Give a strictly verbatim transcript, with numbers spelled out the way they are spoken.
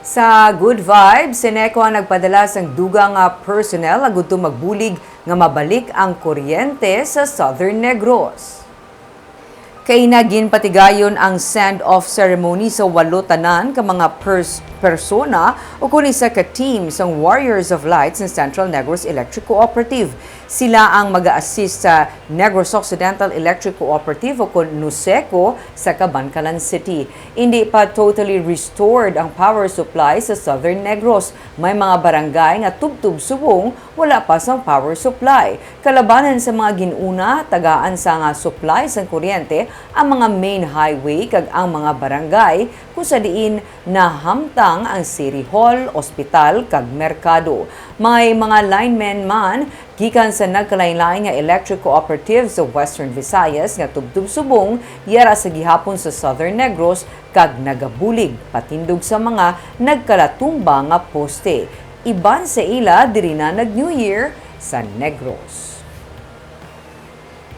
Sa Good Vibes, Seneco ang nagpadala sang dugang nga personnel agud to magbulig nga mabalik ang kuryente sa Southern Negros. Kaina ginpatigayon ang send-off ceremony sa walo tanan ka mga pers-, persona o kon isa ka team sang Warriors of Light sa Central Negros Electric Cooperative. Sila ang mag-assist sa Negros Occidental Electric Cooperative o kon NOCECO sa Kabankalan City. Indi pa totally restored ang power supply sa Southern Negros. May mga barangay nga tubtob subong wala pa sang power supply. Kalabanan sa mga gin-una, tagaan sa nga supply sang kuryente ang mga main highway kag ang mga barangay kung sa diin nahamtang ang City Hall, ospital, kag merkado. May mga linemen man gikan sa nagkalainlain nga electric cooperative sa Western Visayas nga tubtob subong yara sa gihapon sa Southern Negros kag nagabulig patindog sa mga nagkalatumba nga poste. Iban sa ila diri na nag-New Year sa Negros.